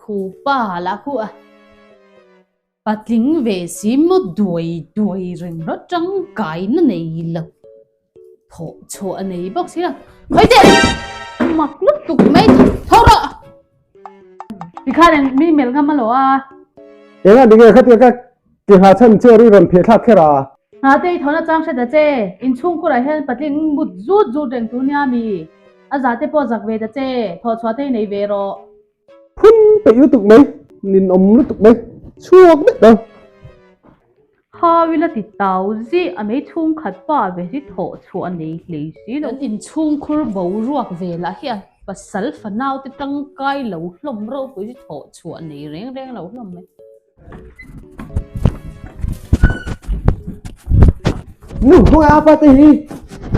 Khu pa lah khu a patling ve si maw duai duai reng rawt tangkaina nei lo thawh chhuah a nei bawk si lo. Khawi teh! Mak lutuk mai tho rawh! Tikhan eng mi melh ngam a lo a. Enga tinge khatia ka ke hla chhan chair i rawn pheh thlak kher a? Hna te i thawn achang hre ta che, inchhungkurah hian patling mut zut zut reng tur nia mi? A za te pawh zak ve ta che, thawhchhuah te i nei ve rawh. Phun peih lutuk mai, ninawm lutuk mai, chhuak daih lo. Hau ila ti tau zih a mei chhungkhat pa ve hi thawh chhuah a nei hlei si lo. Kan inchhungkhur boruak ve lah hian pasal fanau te tangkai lo hlawm ropui hi thawh chhuah a nei reng reng lo hlawm mai. Nu, khawngaih a pa te hi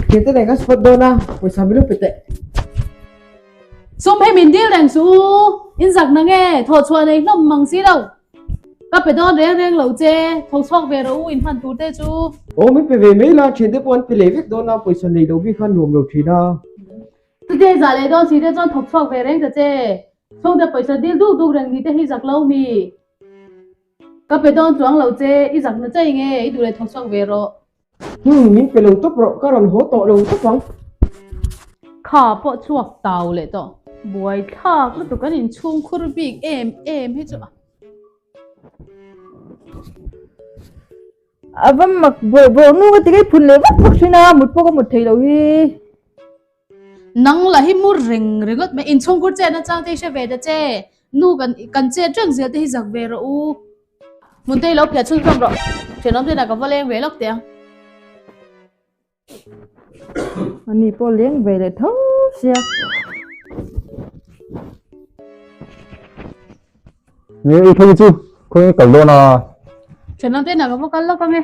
thiante nen kan spot dawn a, pawisa min lo pe teh. Sum hi min dil reng suh u, in zak na nge, thawh chhuah nei hlawm mang si lo. Ka pe dawn reng reng lo che, tho chhuak ve rawh u in hman tur te chu. Aw min pe ve mai la, thiante pawh an pe leh vek dawn a, pawisa nei lo bik kha nuam lo thin a. Chutia i zah leh dawn si te chuan thawk chhuak ve reng ta che, chhungte pawisa dil duk duk reng ni te hi zak lo mi. Ka pe dawn chuang lo che, i zak na chai nge, i duh leh thawk chhuak ve rawh. Hmm, min pe lo tawp rawh, ka rawn haw tawh lo tawp ang. Kha pawh chhuak tau leh tawh. Buai thlak lutuk kan inchhung khur bik em em hi chu a. A va mak bawrh bawrh nu ka ti ka i phun leh vak vak thin a, mut pawh ka mut thei lo hi. Nang lah hi mu reng ringawt mai, inchhung khur chet nachang te hi hre ve ta che, nu kan kan chet reng zel te hi zak ve rawh u. Hmuntei lo phiah chhun hlawm rawh, thenawm te ka va leng ve lawk teh ang. Ani pawh leng ve leh tho sia. Nge i thei chu khawi kal dawn a. Thenawm te ka va kal lawk ange.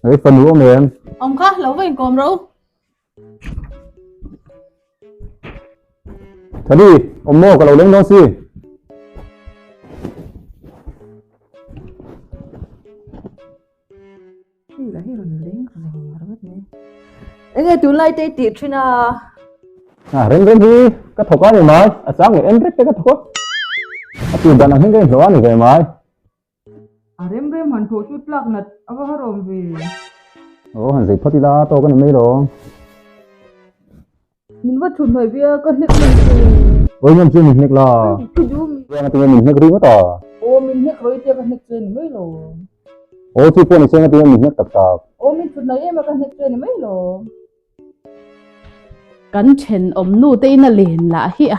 Ei fanu awm em? Awm kha, lo va inkawm rawh u. Thadi, awm maw ka lo leng dawn si. Enge tunlai te i tih thin a? A rem rem hi ka thawk a ni mai, a chang leh en rek te ka thawk a. A tih dan ang hian ka inhlawh a ni ve mai. A rem rem han thawh chu tlak nat a va harawm ve. Aw han zei phawt ila tawk a ni mai lo. Min va chhut hnaih ve a ka hnek mai che. Awi ngam chu min hnek la. Thu duh mi. Chuan a tinge min hnek ringawt a. Aw min hnek rawih tia ka hnek che ni mai lo. Aw chu pawh ni se nga tinge min hnek tak tak. Aw min chhut hnaih em a ka hnek che ni mai lo. Kan thenawm nu te in a len lah hi a.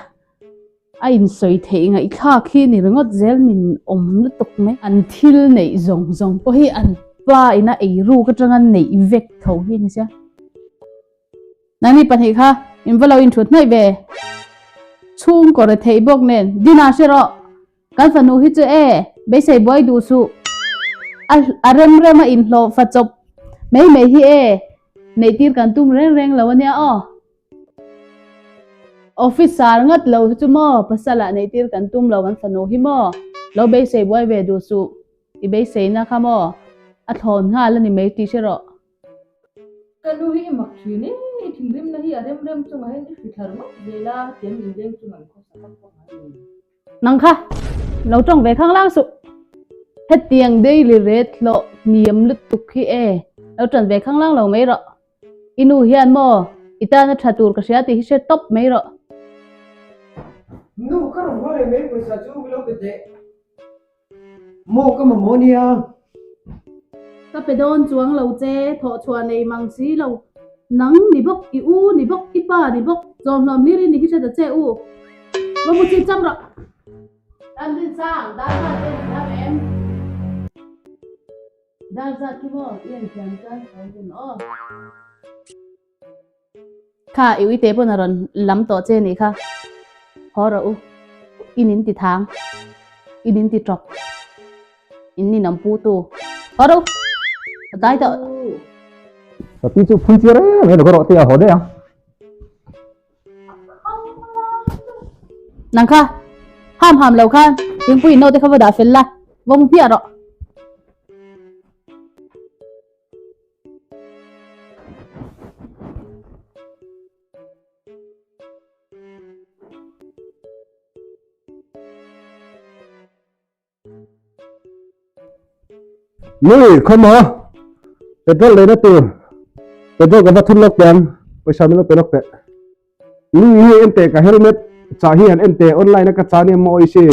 A insawi theih ngaihthlak hi ni ringawt zel min awm lutuk mai. An thil neih zawng zawng pawh hi an pa ina eiruk atanga neih vek tho hi ni sia. Nangni pahnih kha in va lo inthut hnaih ve. Chhungkaw re theih bawk nen dinah hre rawh. Kan fanu hi chu e, beisei buai duh suh. A a rem rem a inhlawh fa chawp mai mai hi e, neihtir kan tum reng reng lo ania aw. Officer ngat lo hi chu maw pasal ah neihtir kan tum lo kan fanu hi maw lo beisei buai ve duh suh i beiseina kha maw a thlawn nghal a ni mai tih hre rawh. Ka nu hi i mak thin e, i thinrimna hi a rem rem chungah hian i hri thlar ngawt zel a, tiang inleng chung an khawsa vak vak a ni. Nang kha lo tawng ve khang lang suh. Hetiang daily rate hlawh hniam lutuk hi e, lo tan ve khang lang lo mai rawh. I nu hian maw i tana tha tur ka hria tih hi hre tawp mai rawh. Nu ka rawn haw leh mai pawisa chu ka lo pe teh. Maw ka mamawh nia. Ka pe dawn chuang lo che, thawh chhuah nei mang si lo. Nang ni bawk, i u ni bawk, i pa ni bawk, chawmhlawm hlir i ni hi hre ta che u. Va mu chip chap rawh. Tan rin sang, dar zat te ni thiam em? Dar zat khi maw i en thiam chuan tho hun aw. Kha i uite pawn a rawn lam tawh che nih kha. Haw rawh u. In in ti thang. In in ti tawp. In ninawm pu tu. Haw rawh u. A dai tawh. Ka pi chu phun chiar em em ka rawh te a haw daih ang. Nang kha ham ham lo khan thingpui in note kha va dah fel la vawm hmiah rawh. Nui khawmaw petrol leina tur petrol ka va thun lawk teh ang pawisa min lo pe lawk teh. Nui hei en teh ka helmet chah hi han en teh online a ka chah nia mawi sin.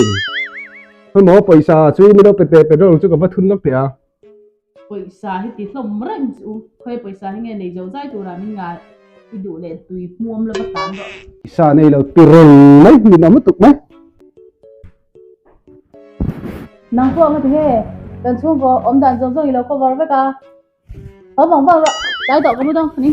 Khawmaw pawisa chu min lo pe teh petrol chu ka va thun lawk teh a. Pawisa hi ti hlawm reng chu u. Khawi pawisa hi nge nei zo zai tura min ngai i duh leh tui hmuam lova tan rawh. Pawisa nei lo ti reng mai min awm lutuk mai. Nang pawh nga ti nge kan chhungkaw awm dan zawng zawng i lo cover vek a. Haw vang vang rawh tlai tawh ka mu dang ni.